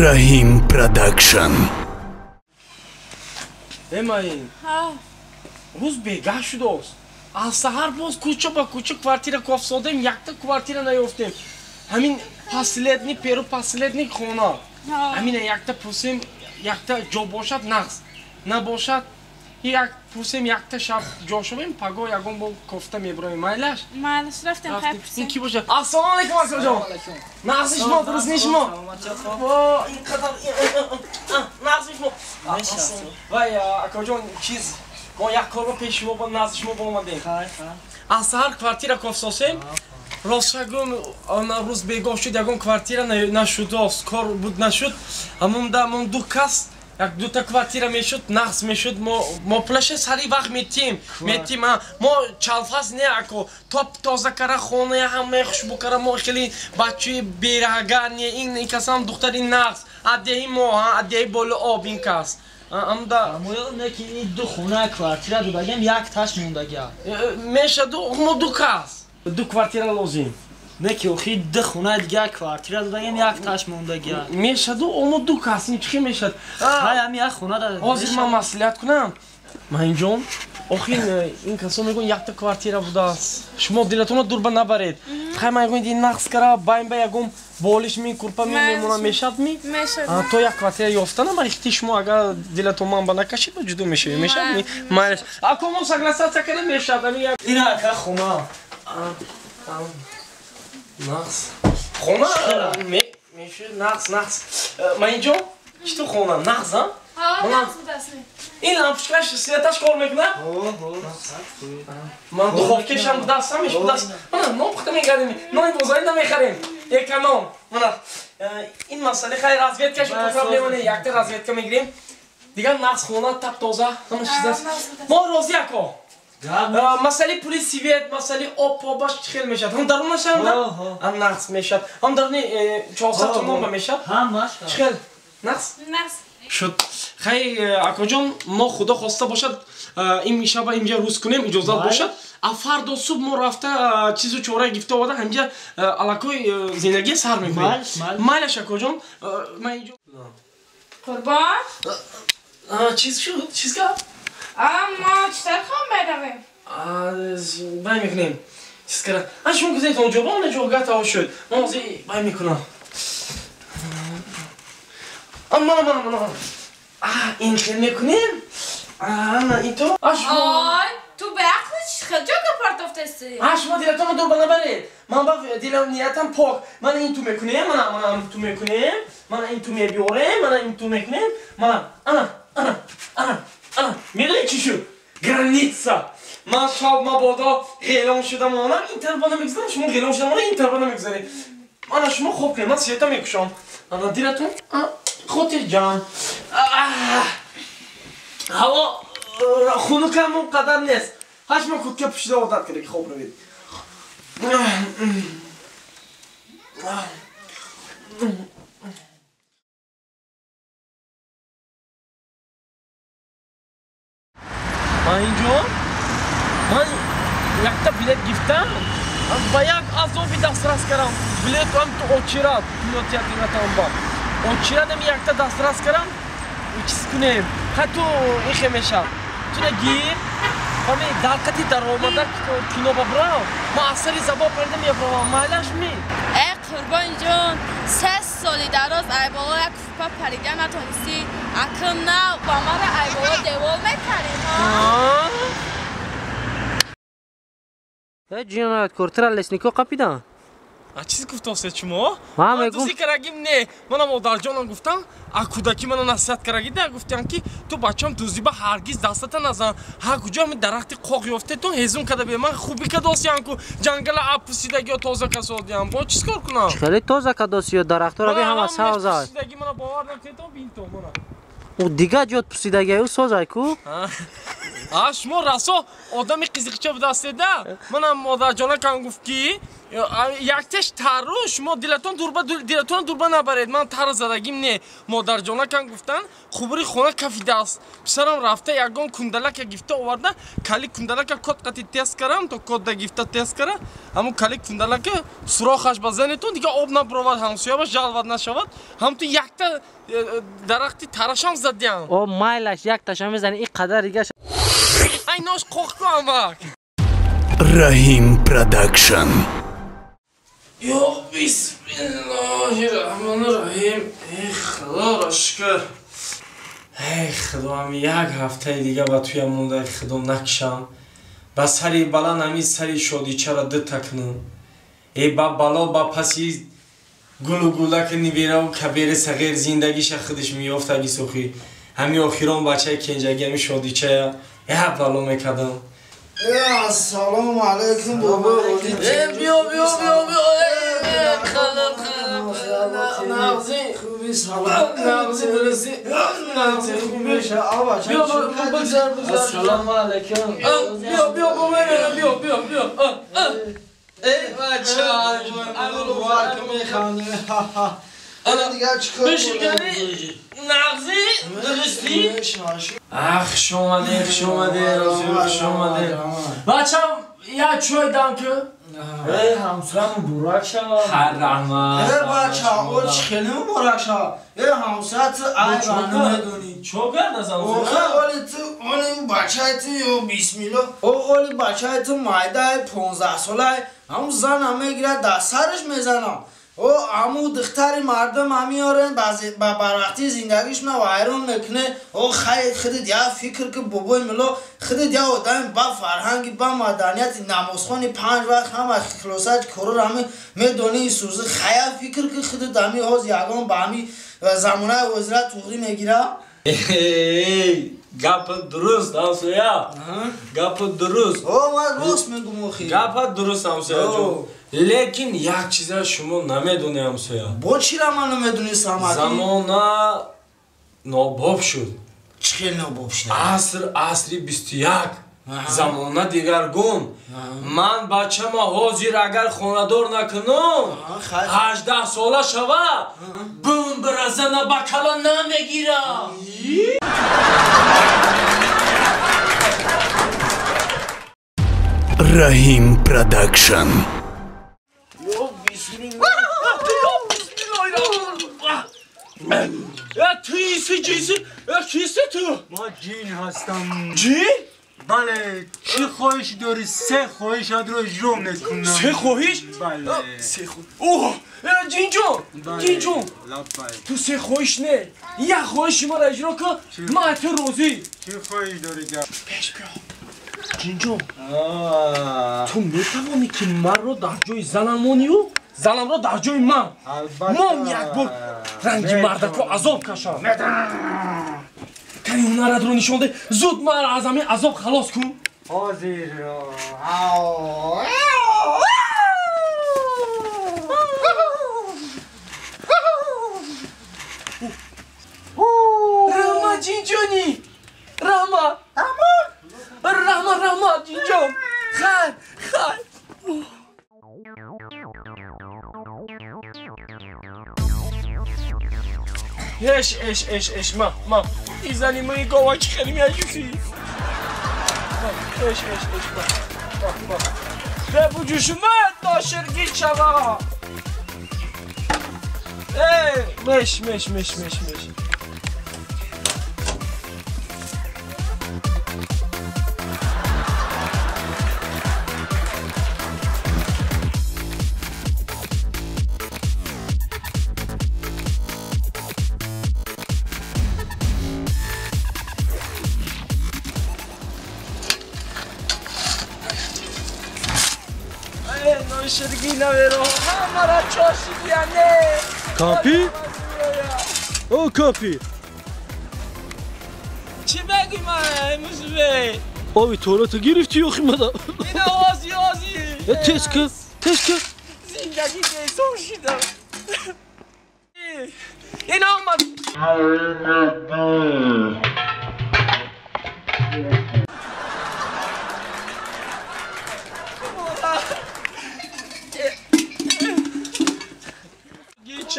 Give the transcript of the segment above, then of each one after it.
Раҳим Продакшн. Эмаин. Рӯз бегаҳ шудааст. Аз саҳар боз кӯча ба кӯча квартира кофсодем, якта квартира наёфтем. Ҳамин последний перу последний хона. Ҳамина якта пурсем, якта ҷо бошад нағз. Набошад, як пурсем, якта шаб ҷо шавем, паго ягон бо кофта мебуроем. Майлаш? Майлаш, рафтем хай пурсем. Ин ки бошад? Ассалому алайкум, акаҷон. Нағзи шумо, дурустни шумо? Во, ин қадар нағзи шумо. Вай, акаҷон, чиз мо як корро пеши шумо ба назди шумо омадем. Аз саҳар квартира кофсосем. Ростша гӯм, рӯз бегоҳ шуд, ягон квартира нашудааст, кор буд нашуд. Ҳамонда мон ду кас як дута квартира мешуд, нағз мешуд. Мо пулаша сари вақт метиҳем. Метиҳем, мо чалфас не ако, топ тоза кара хоная ҳамаи хушбӯ кара, мо хеле бачаи бераҳгар не, ин касам духтари нағз, аддеҳи мо, аддеҳи боло об ин кас. Амда моё ки ин ду хона квартира додагем, як таш мондагия. Мешаду мо ду кас. Ду квартира лозим. Не ки охи ду хона дигар квартира додагем, як таш мондагия. Мешаду мо ду кас, ин чӣ мешад? Хай ами як хона да. Ҳозир ман маслиҳат кунам. Маинҷон, охи ин касо мегӯянд якта квартира будааст. Шумо дилатонро дур ба набаред. Хай ман мегӯям ин нақс кара, байн ба ягон болиш ми, курпа ми мемонам, мешад ми? Мешад. То як квартира ёфтанам, ихти шумо агар дилатон ман ба накашид, ба ҷудо мешавем. Мешад ми? Майлаш. Ако мо согласаться кардем, мешад. Ами як ина ака хона. Нақс. Хона мешад, нақс, нақс. Маинҷон, чӣ ту хона? Нақс, а? Нақс будааст. Ин лампочкаш светаш кор мекунад? Ман духовкашам будааст, ҳамеш будааст. Мана нон пухта мекардем, нони бозорӣ намехарем. Эконом. Мана ин масъала хай разведкаш проблема не, якта разведка мегирем. Дигар нақс хона тап тоза, ҳама чиз аст. Мо розӣ ако. Масъалаи пули свет, масъалаи об побаш чӣ хел мешавад? Ҳам дарунашам ҳам нақс мешавад. Ҳам даруни 400 сомон ба мешавад. Ҳамаш. Чӣ хел? Нақс? Нақс. Шуд. Хай акоҷон, мо худо хоста бошад ин шаба инҷа рӯз кунем, иҷозат бошад. А фардо субҳ мо рафта чизу чора гифта оварда ҳамҷа аллакой зиндагия сар мекунем. Майлаш акоҷон, ман инҷо Қурбон? Чиз шуд? Чиз гап? Мо чӣ тараф хом меравем? Бай мекунем. Чиз кара. А шумо гузаред он ҷо, он ҷо гатао шуд. Ман ҳозир бай мекунам. Мана, мана, мана. Ин хел мекунем? Ана, ин то? Ой, ту беақли чӣ хел ҷо гапартофтасӣ? Шумо дилатонро дур ба набаред. Ман ба дилам ниятам пок. Мана ин ту мекунем, мана, мана ту мекунем, мана ин ту мебиёрем, мана ин ту мекунем, мана, ана, ана, ана, ана. Медонед чӣ шуд? Граница. Ман шаб мабодо ғелон шудам, онам ин тараф ба намегузарам, шумо ғелон шудам, ин тараф ба намегузаред. Ана шумо хоб кунед, ман света мекушам. Ана дилатон хотирҷам. Ҳаво хунукам он қадар нест. Ҳаш мо куртка пӯшида одат карда ки хоб равед. Ман инҷо ман якта билет гирифтам, ба як азоби дастрас кардам. Билетам ту очират, кинотеатр ба. Очирадам якта дастрас кардам. Чиз кунем? Хай ту ихе мешав. Ту нагир. Ҳами дар қати даромада кино бабрав. Ман аз сари забон парида мебравам. Майлаш ми? Э Қурбонҷон, 3 соли дароз айболо як фупа парида натонистӣ. Акн нав ба мара айболо девол мекарӣ, ҳа? Э ҷинояткор, тура леснико қапидан? А чиз гуфтосед шумо? Ман мегум. Дузи карагим не. Мана модарҷонам гуфтам, а кӯдаки мана насиҳат карагида гуфтам ки ту бачам дузи ба ҳаргиз дастата назан. Ҳар куҷо ҳами дарахти қоқ ёфте ту ҳезум када бе. Ман хубӣ кадосиям ку ҷангала апусидагиё тоза касодиям. Бо чиз кор кунам? Хеле тоза кадосиё дарахтора би ҳама савза. Пусидаги мана бовар накунед то бинто мана. Ӯ дигар ҷот пусидагиаю созай ку? Шумо расо одами қизиқча будастеда. Манам модарҷонакам гуфт ки яктеш тару шумо дилатон дурба дилатон дурба набаред. Ман тар задагим не. Модарҷонакам гуфтан хубури хона кафидааст. Писарам рафта ягон кундалака гифта оварда, кали кундалака код қати тест карам, то кодда гифта тест кара. Ҳамун кали кундалака сурохаш ба занетон дига об набуровад, ҳамсояба жалвад нашавад. Ҳамту якта дарахти тарашам задиям. О майлаш якташа мезани ин қадар дигаш. Ай нош қоқку амак. Раҳим Продакшн. Ё бисмиллоҳир-раҳмонир-раҳим. Эй Худоро шукр. Эй Худо, ҳами як ҳафтаи дига ба туям монда, Худо накшам. Ба сари баланд ҳами сари шодичаро дута кунам. Эй ба бало ба паси гулу гулаки нибираву кабери сағир зиндагиша худаш меёфтаги сухӣ. Ҳами охирон бачаи кенҷаги ҳами шодичая як бало мекардам. Ассалому алайкум бобо. Биё биё биё биё. Нағзи хуби салом. Нағзи дурусти. Нағзи хуби. Биё бигзар бигзар. Ассалому алайкум. Биё биё бобо биё биё биё. Эй бача. Механдем. Ана дигар чикор бишикани нағзи дурусти. Ах, хуш омадед, хуш омадед, розӣ хуш омадед. Бачам, як чой дам ку. Эй, ҳамсоя муборак шавад. Ҳар раҳмат. Э бача, о чӣ хеле муборак шавад. Э ҳамсоя ту айба намедонӣ. Чо кард аз ҳамсоя? Охе, оли ту, оли бачаи ту ё бисмилло. О оли бачаи ту майдаи 15 солаи, ҳамун зана мегирад дар сараш мезанам. О аму духтари мардум меорен ба барвақтии зиндагишона вайрон мекуне. О хайр, худит як фикр ки бобои милло, худит як одами ба фарҳанги, ба маданияти намозхони панҷ вақт ҳама хилосаи корро ҳами медонӣ сӯзи. Хая фикр ки худит ҳами ҳоз ягон ба ҳами замонаи ҳозира туғрӣ мегира. Гапат дуруст, ҳамсоя. Гапат дуруст. О, ман рост мегум охи. Гапат дуруст, ҳамсоя ҷон. Лекин як чиза шумо намедонед, ҳамсоя. Бо чира ман намедонистам? Замона нобоб шуд. Чӣ хел нобоб шуд? Аср асри 21. Замона дигаргун. Ман бачама ҳозир агар хонадор накунам, 18 сола шава, бумбразана ба кала намегирам. Раҳим Продакшн. Ту иси ҷиси, киси ту? Ман ҷин ҳастам. Ҷин? Бале, чӣ хоҳиш дорӣ? Се хоҳишатро иҷро мекунам. Се хоҳиш? Бале. Се хоҳиш. Оҳ, ҷинҷон, ҷинҷон. Ту се хоҳиш не, як хоҳиши маро иҷро кун, ман аз ту розӣ. Чӣ хоҳиш дорӣ гап? Пеш биё. Ҷинҷон, ту метавонӣ ки маро дар ҷои занам монию занамро дар ҷои ман. Мон як бор ранги мардако азоб кашам. Кани ҳунаратро нишон де, зуд маро аз ҳамин азоб халос кун. Ҳозир. Раҳмат, ҷинҷонӣ. Раҳмат. Раҳмат, раҳмат, ҷинҷон. Хайр, хайр. Эш, эш, эш, эш, ма, ма. Изани мои говаки хеле меаҷусӣ. Эш, эш, эш, ма, ма, ма. Бебуҷушума ноширгӣ шава. Эй, меш, меш, меш, меш, меш. Капи? О, капи! Чӣ бегӯй ман, мусбе? Оби туалета гирифтӣ ё химада? Ина ози, ози! Тез ки, тез ки! Зиндагӣ бесон шидам. Ина омад.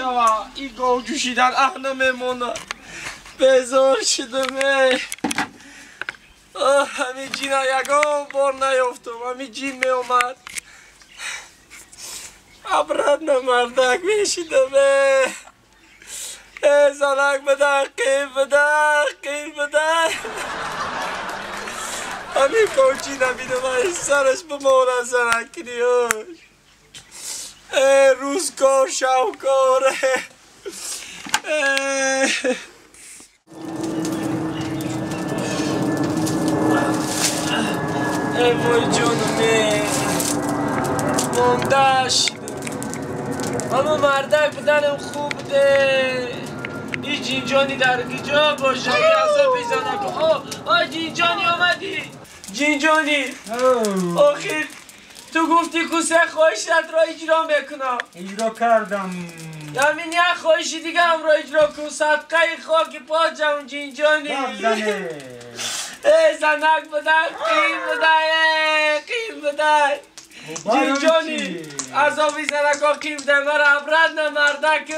шава. И гов ҷӯшидан аҳ намемонад. Безор шудам. Ҳамин ҷина ягон бор наёфтам. Ҳамин ҷин меомад. Обратно мардак мешидам. Занак бида, қир бида, қир бида. Ҳамин говчи набинам, сараш бимонад занакиниёш. Рӯз кор, шав кор. Эй вой ҷонум, монда шидам. Аммо мардак буданам хуб буде. ин ҷинҷони дар куҷо бошад? Азоби занак. О, ҷинҷони омадӣ. Ҷинҷони, охир ту гуфтӣ ку се хоҳишатро иҷро мекунам. Иҷро кардам. Ҳамин як хоҳиши дигаамро иҷро кун. Садқаи хоки поҷам ҷинҷони. Эй занак будан қин будай, қин будай. Ҷинҷони, азоби занакҳо қин будай. Мара обратно мардак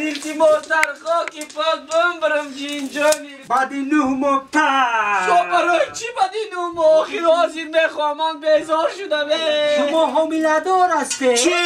илтимос дар хоки пок бимбирам ҷинҷони. Баъди 9 моҳ па. Шо барои чӣ баъди 9 моҳ? Охир ҳозир мехоҳам, ман безор шудам. Шумо ҳомиладор ҳастед. Чӣ?